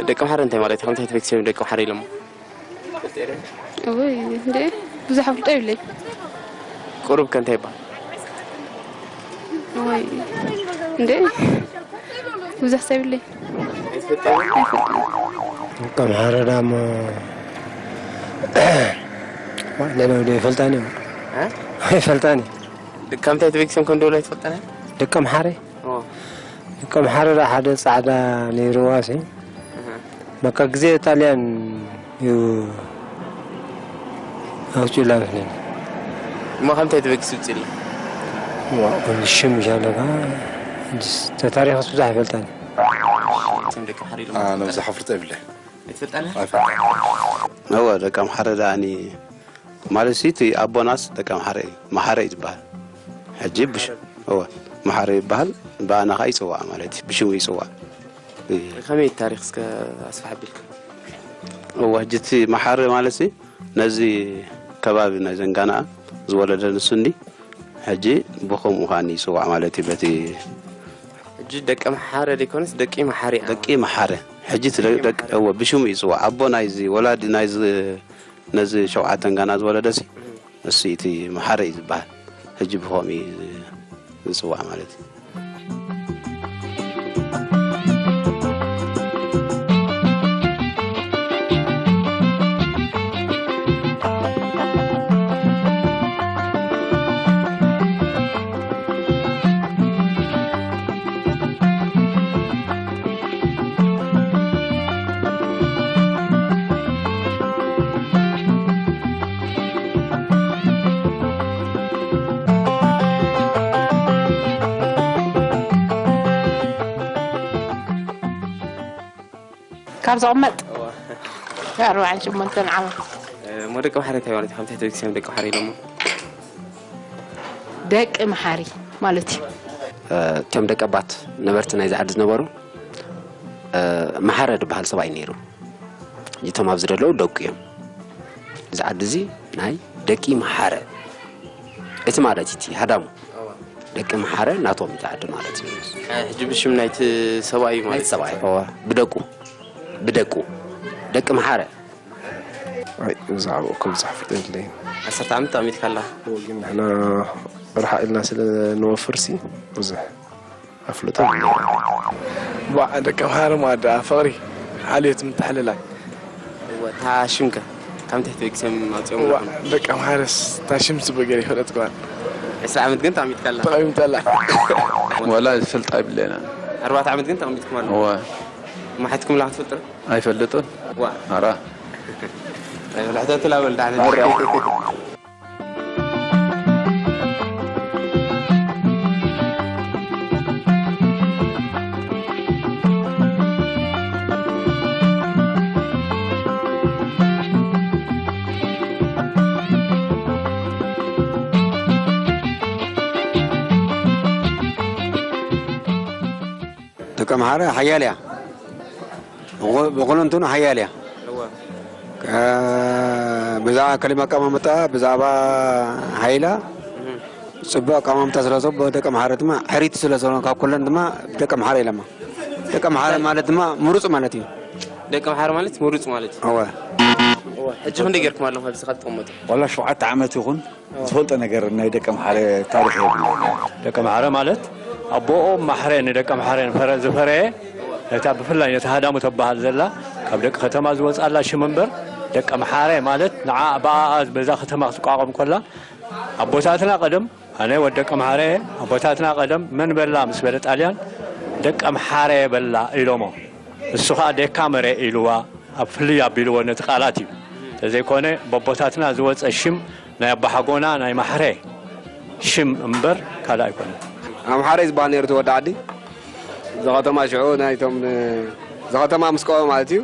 ደቂ ምሓረ እንታይ ማለት እዩ? ከምታይ ትቤክሰም ደቂ ምሓረ ኢሎሞ? ወይ እንዴ ብዙሕ ኣፍልጦ ይብለይ። ቁሩብ ከ እንታይ ይበሃል? ወይ እንዴ ብዙሕ ሰብ ይብለይ። ከምሓረ ዳሞ ነነ ወደ ይፈልጣኒ ይፈልጣኒ። ከምታይ ትቤክሰም ከም ደውላ ይትፈልጠና? ደቂ ምሓረ ደቂ ምሓረ ዳ ሓደ ጻዕዳ ነይርዋ ሲ በቃ ግዜ ጣልያን እዩ ኣውፅኡላ መስለኒ። እሞ ከምታይ ትቤክስ ውፅኢላ? ሽም ይሻለካ ተታሪክስ ብዙሕ ይፈልጣኒ። ደቂ ምሓረ ኢሎም ነብዚ ሓፍርጠ ይብለ ኣይትፈልጣና? እወ ደቂ ኣምሓረ ደኣኒ ማለት ሲ እቲ ኣቦናስ ደቂ ኣምሓረ እዩ መሓረ እዩ ዝበሃል። ሕጂ ብሽ እወ መሓረ ይበሃል። ብኣና ከዓ ይፅዋዕ ማለት እዩ ብሽሙ ይፅዋዕ። ከመይ ታሪክ እስከ ኣስፋሕ ኣቢልካ? እወ ሕጂ እቲ መሓረ ማለት ሲ ነዚ ከባቢ ናይ ዘንጋና ዝወለደ ንሱ እንዲ ሕጂ ብኸምኡ ከዓ ይፅዋዕ ማለት እዩ በቲ ሕጂ ደቂ መሓረ ዘይኮነስ ደቂ መሓሪ ደቂ መሓረ ሕጂ እቲ ደ- ደቂ እወ ብሽሙ ይፅዋዕ ኣቦ ናይዚ ወላዲ ናይዚ ነዚ ሸውዓተ ጋና ዝወለደሲ እሱ እቲ መሓረ እዩ ዝበሃል። ሕጂ ብኸምኡ እዩ ዝፅዋዕ ማለት እዩ። ካብ ዝቕመጥ ኣርባዓን ሽሞንተን ዓመት እሞ ደቂ መሓሪ እንታይ ማለት እዩ? ከምታይ ተበጊሶም ደቂ መሓሪ ኢሎሞ? ደቂ መሓሪ ማለት እዩ። እቶም ደቀባት ነበርቲ ናይዚ ዓዲ ዝነበሩ መሓረ ዝበሃል ሰብኣይ ነይሩ። እቶም ኣብዚ ዘለዉ ደቁ እዮም። እዚ ዓዲ እዚ ናይ ደቂ መሓረ እቲ ማለት እቲ ሃዳሙ ደቂ መሓረ ናቶም እቲ ዓዲ ማለት እዩ። ሕጂ ብሽም ናይቲ ሰብኣይ እዩ ናይቲ ማለት እዩ። ሰብኣይ እወ፣ ብደቁ ብደቁ ደቂ መሓረ ኣይ ብዛዕባኡ እኮ ብዙሕ ፍልጠት የድለይን። ዓሰርተ ዓመት ተቐሚጥካ ኣለኻ። እወ፣ ግን ንሕና ርሓቕ ኢልና ስለ ንወፍርሲ ብዙሕ ኣፍልጦ የብለይን። ዋዕ ደቂ ኣምሓረ ማዳ ፍቕሪ ሓልዮት ምትሕልላይ እወ፣ እታ ሽምከ ካብ እንታይ ተበጊሶም ኣውፂኦም ዋዕ ኣለኹም? ደቂ ኣምሓረስ እታ ሽም ጽቡቕ ገይረ ይፈለጥክዋ። ዕስራ ዓመት ግን ተቐሚጥካ ኣለኻ። ተቐሚጠላ። ወላ ዝፈልጣ የብለና። ኣርባዕተ ዓመት ግን ተቐሚጥኩም ኣለኹም። እወ። መሓትኩም ኢልካ ትፈልጡ ዶ? ኣይፈልጡን። ዋዕ። ኣራ። ኣይፈልሕተቱ ላበል ዳሕነ። ደቂ ኣምሓረ ሓያል እያ። ብቑ- ብቑንንትኑ ሓያል እያ። ብዛዕባ ከሊማ ኣቀማምጣ ብዛዕባ ሓይላ ፅቡቅ ኣቀማምጣ ስለ ዘሎ ደቂ ኣምሓረ ድማ ሕሪት ስለ ዘሎ ካብ ኩለን ድማ ደቂ ኣምሓረ ኢለማ። ደቂ ኣምሓረ ማለት ድማ ምሩፅ ማለት እዩ። ደቂ ኣምሓረ ማለት ምሩፅ ማለት እዩ። እወ። እወ፣ ሕጂ ክንደይ ጌርኩም ኣለኹም ኣብዚ ካብ ትቕመጡ? ዋላ ሸውዓተ ዓመት ይኹን ዝፈልጦ ነገር ናይ ደቂ ኣምሓረ ታሪኽ የብሉ። ደቂ ኣምሓረ ማለት ኣቦኦም ማሕረ ንደቂ ኣምሓረ ንፈረ ዝፈረየ ነታ ብፍላይ ነታ ሃዳሙ ተበሃል ዘላ ካብ ደቂ ከተማ ዝወፃላ ሽም እምበር ደቂ ኣምሓረ ማለት ንዓ ብኣኣ በዛ ከተማ ክትቋቋም ኮላ ኣቦታትና ቀደም ኣነ ወዲ ደቂ ኣምሓረ እየ ኣቦታትና ቀደም መን በላ ምስ በለ ጣልያን ደቂ ኣምሓረ በላ ኢሎሞ እሱ ከዓ ደካ መረ ኢልዋ ኣብ ፍልይ ኣቢልዎ ነቲ ቃላት እዩ ተዘይኮነ በቦታትና ዝወፀ ሽም ናይ ኣባሓጎና ናይ ማሕረ ሽም እምበር ካልእ ኣይኮነን። ኣምሓረይ ዝበሃል ነይሩ እቲ ወዲ ዓዲ። እዚ ከተማ ሽዑ ናይቶም እዚ ከተማ ምስ ቀወ ማለት እዩ።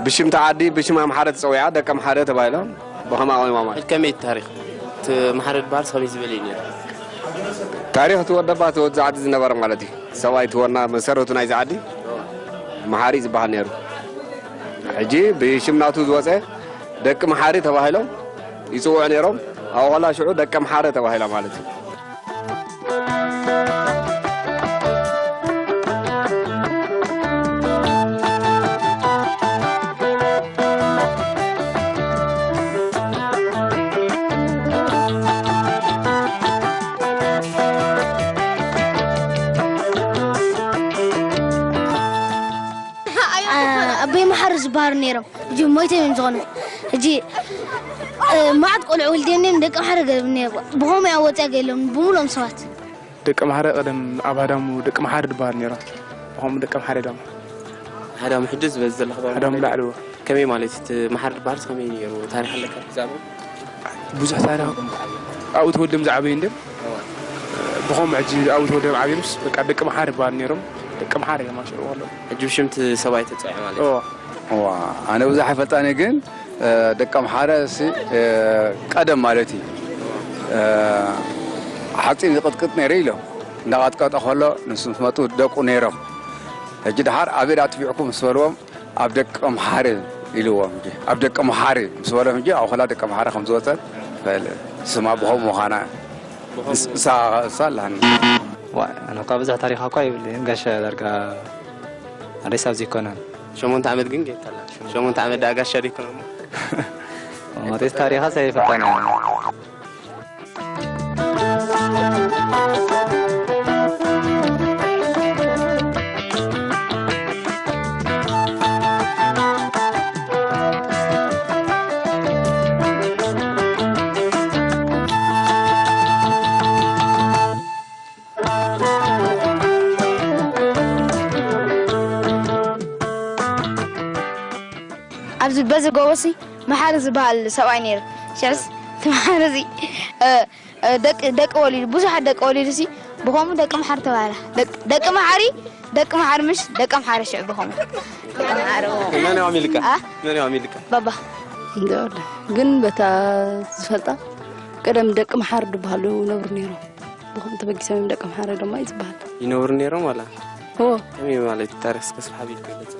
ብሽም እቲ ዓዲ ብሽም ኣምሓረ ተፀዊዓ ደቂ ኣምሓረ ተባሂሎም ብኸምኡ ኣቐዊማ ማለት እዩ። ከመይ እቲ ታሪኽ? እቲ ማሕረ ዝበሃል ከመይ ዝበለ እዩ ነይሩ? ታሪኽ እቲ ወደባ እቲ ወዲ ዓዲ ዝነበረ ማለት እዩ። ሰብኣይ እቲ ዋና መሰረቱ ናይዚ ዓዲ መሓሪ ዝበሃል ነይሩ። ሕጂ ብሽም ናቱ ዝወፀ ደቂ መሓሪ ተባሂሎም ይፅውዑ ነይሮም። ኣብኡ ከላ ሽዑ ደቂ ኣምሓረ ተባሂላ ማለት እዩ። ነይሮም። ሕጂ ሞይቶም እዮም ዝኾኑ። ሕጂ፣ እ፣ መዓት ቆልዑ ወልደን እዮም ደቂ ኣምሓረ ገይሮም ነይሮም። ብኸምኡ እያ ወፂኣ ገይሮም ብምሎም ሰባት። ደቂ ኣምሓረ ቀደም ኣብ ሃዳሙ ደቂ መሓሪ ዝበሃል ነይሮም። ብኸምኡ ደቂ ኣምሓረ ዶም። ሃዳሙ ሕጂ ዝበዝ ዘለኻ ሃዳሙ ላዕሊ። ከመይ ማለት እዩ? እቲ መሓሪ ዝበሃልስ ከመይ ነይሩ? ታሪኽ ኣለካ ብዛዕባ? ብዙሕ ታሪኽ ኣብኡ ተወልዶም ዝዓበዩ እንድም። ብኸምኡ ሕጂ ኣብኡ ተወልዶም ዓብዮምስ በቃ ደቂ መሓሪ ይበሃሉ ነይሮም። ደቂ መሓሪ እዮም ኣሽርዎ ከለዉ። ሕጂ ብሽም እቲ ሰብኣይ ተፅውዐ ማለት እዩ። እዎ። እዋ፣ ኣነ ብዙሕ ኣይፈልጣን እየ፣ ግን፣ እ፣ ደቂ ኣምሓረ ሲ፣ እ፣ ቀደም ማለት እዩ። እ፣ ሓፂን ይቕጥቅጥ ነይሩ ኢሎም። እንዳቐጥቀጠ ከሎ ንሱ ምስ መጡ ደቁ ነይሮም። ሕጂ ደሓር ኣበይ ደኣ ኣጥፊዕኩም ምስ በልዎም፣ ኣብ ደቂ ኣምሓረ ኢልዎም። ሕጂ ኣብ ደቂ ኣምሓረ ምስ በሎም፣ ሕጂ ኣብ ኸላ ደቂ ኣምሓረ ከም ዝወፀ ፈል-፣ ስማ ብኸምኡ ምዃና እሳ፣ እሳ ኣለሃኒ። ዋ፣ ኣነ እኳ ብዙሕ ታሪኻ እኳ ይብልን፣ ጋሻ ዳርጋ ኣደይ ሳብ ዘይኮነን። ሸሞንተ ዓመት ግን ጌርካላ። ሸሞንተ ዓመት ደኣ ጋሻ ደይኮነ እሞ። ሞቴስ ታሪኻ ሳይፈታና። ኣብዚ በዚ ጎቦ ሲ መሓሪ ዝበሃል ሰብኣይ ነይሩ። ሽዕስ እቲ መሓሪ እዚ፣ እ፣ እ፣ ደቂ፣ ደቂ ወሊዱ፣ ብዙሓት ደቂ ወሊዱ ሲ ብኸምኡ ደቂ መሓሪ ተባህላ። ደቂ፣ ደቂ መሓሪ፣ ደቂ መሓሪ ምሽ፣ ደቂ ኣምሓረ ሽዑ ብኸምኡ። መን እዩ ኣሚልካ? አ? መን እዩ ኣሚልካ? ባባ። እንደ ወደ ግን በታ ዝፈልጣ ቀደም ደቂ መሓሪ ዝበሃሉ ነብሩ ነይሮም። ብኸምኡ ተበጊሶም እዮም ደቂ ኣምሓረ ድማ እዩ ዝበሃል። ይነብሩ ነይሮም ዋላ? እዎ። ከመይ ማለት እዩ? ታሪኽ እስከ ስፍሕ ኣቢልካ ግለጽ።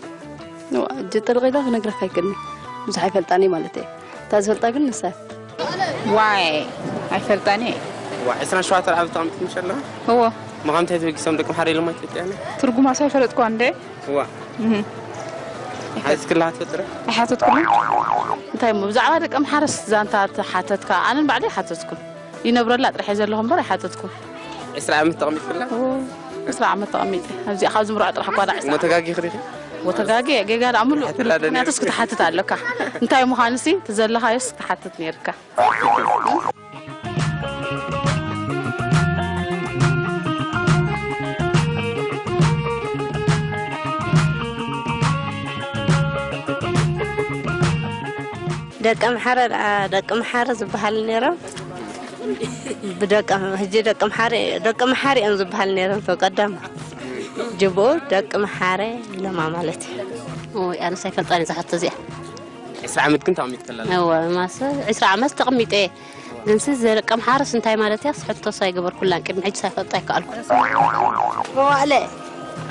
እዋ፣ እጅ ጥልቕ ኢለ ክነግረካ ኣይክእልን። ብዙሕ ኣይፈልጣን እየ ማለት እየ። እታ ዝፈልጣ ግን ንሳ እያ። ዋይ፣ ኣይፈልጣን እየ። ዋ፣ ዕስራን ሸውዓተን ዓመት ተቐሚጥኩም ሸላ? እዎ። መኻም እንታይ ተበጊሶም ደቂ ኣምሓረ ኢሎም ኣይትፈልጥያን? ትርጉማስ ኣይፈለጥኳ እንደ? እዋ። እህ። ሓቲትክላ ትፈልጥ ዶ? ኣይሓተትኩን። እንታይ እሞ ብዛዕባ ደቂ ኣምሓረስ ዛንታ ተሓተትካ? ኣነን ባዕለይ ኣይሓተትኩን። ይነብረላ ጥራሕ እየ ዘለኹ እምበር ኣይሓተትኩን። ዕስራ ዓመት ተቐሚጥክላ? ኦ፣ ዕስራ ዓመት ተቐሚጠ። ኣብዚኣ ካብ ዝምርዖ ጥራሕ እኳ ደኣ ዕስራ። እሞ ተጋጊኺ ዲኺ? ወተጋጊ ጌጋ ደኣ ምሉእ። ሓተላ ዶ ምኽንያቱስ ነይርኪ? ክትሓትት ኣለካ። እንታይ ምዃኑሲ እቲ ዘለኻዮስ ክትሓትት ነይርካ። ደቂ ኣምሓረ ደኣ፣ ደቂ ኣምሓረ ዝበሃሉ ነይሮም። ብደቂ፣ ሕጂ ደቂ ኣምሓረ፣ ደቂ ኣምሓረ እዮም ዝበሃሉ ነይሮም፣ እቶም ቀዳሞት። ጅብኡ ደቂ ኣምሓረ ኢሎማ ማለት እዩ። ኦይ፣ ኣነስ ኣይፈልጣን እዛ ሕቶ እዚኣ። ዕስራ ዓመት ግን ተቐሚጥክላ? እወ፣ ማሰ ዕስራ ዓመት ተቐሚጠ። ግንሲ ዘደቂ ኣምሓረስ እንታይ ማለት እያ? ሕቶስ ኣይገበርኩላን፣ ቅድሚ ሕጂ ሳይፈልጣ ኣይከኣልኩ። መዋእለ።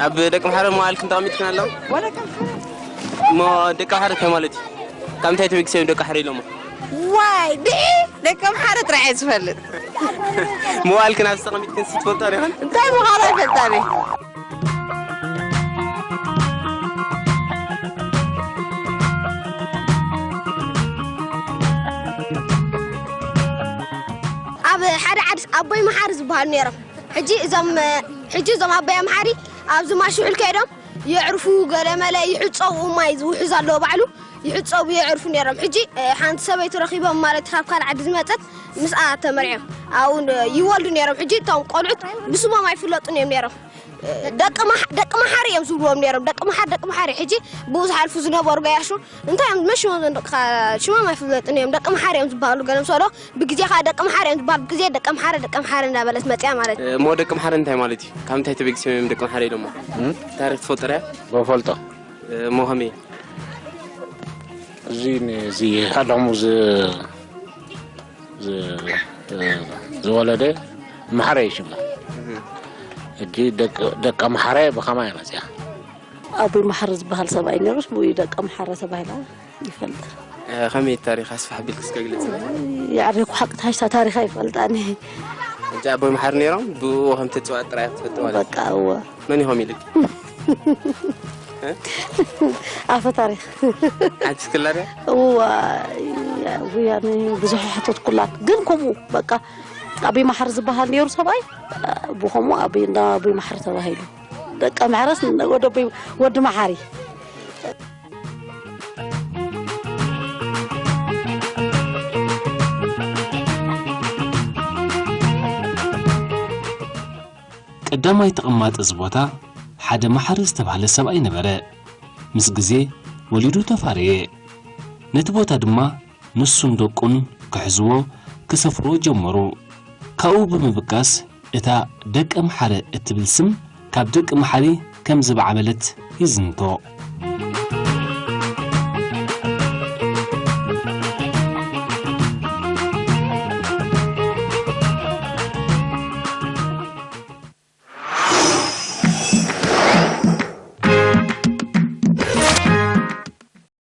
ኣብ ደቂ ኣምሓረ መዋእልክን ተቐሚጥክን ኣለኹ? ወደቂ ኣምሓረ። እሞ ደቂ ኣምሓረ እንታይ ማለት እዩ? ካብ እንታይ ተበጊሶም ደቂ ኣምሓረ ኢሎሞ? ዋይ፣ ድዒ ደቂ ኣምሓረ ጥራሕ እየ ዝፈልጥ። መዋእልክን ኣብዚ ተቐሚጥክን ሲ ትፈልጦ ዶ ይኾን? እንታይ ምዃኑ ኣይፈልጣን እየ። ኣብ ሓደ ዓዲ ኣቦይ መሓሪ ዝበሃሉ ነይሮም። ሕጂ እዞም፣ ሕጂ እዞም ኣቦይ ኣምሓሪ ኣብዚ ማይ ሽሑል ከይዶም የዕርፉ፣ ገለመለ ይሕጸቡ፣ ማይ ዝውሕዝ ኣለዎ ባዕሉ፣ ይሕጸቡ የዕርፉ ነይሮም። ሕጂ፣ እ፣ ሓንቲ ሰበይቲ ረኺቦም ማለት ካብ ካልእ ዓዲ ዝመጸት ምስኣ ተመርዕዮም ኣብኡ ን-፣ ይወልዱ ነይሮም። ሕጂ እቶም ቆልዑት ብስሞም ኣይፍለጡን እዮም ነይሮም። እ፣ ደቂ መሓ-፣ ደቂ መሓሪ እዮም ዝብልዎም ነይሮም። ደቂ መሓሪ፣ ደቂ መሓሪ። ሕጂ ብኡ ዝሓልፉ ዝነበሩ ገያሹ እንታይ እዮም፣ መን ሽሞም ዘንድቕኻ? ሽሞም ኣይፍለጡን እዮም። ደቂ መሓሪ እዮም ዝበሃሉ ገለ ምስ በሎ፣ ብግዜ ኸዓ ደቂ መሓሪ እዮም ዝበሃሉ። ብግዜ ደቂ መሓሪ፣ ደቂ መሓሪ እናበለት መፅያ ማለት እዩ። እሞ ደቂ መሓሪ እንታይ ማለት እዩ? ካብ እንታይ ተበጊሶም እዮም ደቂ መሓሪ ኢሎሞ? እም? ታሪኽ ትፈልጦ ዶ? በፈልጦ። እሞ ከመይ? እዚ ን-፣ እዚ ቀደሙ ዝ-፣ ዝ-፣ እ፣ ዝወለደ መሓረ እዩ ሽሙ። እህ። ሕጂ ደቂ፣ ደቂ መሓረ ብኸማይ መፅያ? ኣቦይ መሓረ ዝበሃል ሰብኣይ ነይሩስ ብኡ ደቂ መሓረ ተባሂላ ይፈልጥ። እ፣ ከመይ ታሪኽ ኣስፍሕ ኣቢልኪ እስከ ግለጽ። ይዓርኩ ሓቂ ተሓሽታ ታሪኻ ይፈልጣኒ። ሕጂ ኣቦይ መሓሪ ነይሮም፣ ብኡ ከም ተጽዋዕ ጥራይ ክትፈልጥ ማለት እዩ። በቃ፣ እወ። መን ኢኹም ኢልክ? እ? ኣፈ ታሪኽ። ሓቲትክላ ድያ? እዋ፣ እያ፣ እያ፣ ብዙሕ ሓተትኩላ። ግን ከምኡ፣ በቃ፣ ኣቦይ መሓሪ ዝበሃል ነይሩ ሰብኣይ፣ ብኸምኡ ኣቦይ፣ እንዳ ኣቦይ መሓሪ ተባሂሉ። በቃ፣ ማሕረስ ወዲ ኣቦይ፣ ወዲ መሓሪ። ቀዳማይ ተቐማጢ እዚ ቦታ ሓደ መሓሪ ዝተባህለ ሰብኣይ ነበረ። ምስ ግዜ ወሊዱ ተፋረየ። ነቲ ቦታ ድማ ንሱን ደቁን ክሕዝዎ፣ ክሰፍርዎ ጀመሩ። ካብኡ ብምብጋስ እታ ደቀ መሓሪ እትብል ስም ካብ ደቂ መሓሪ ከም ዝማዕበለት ይዝንቶ።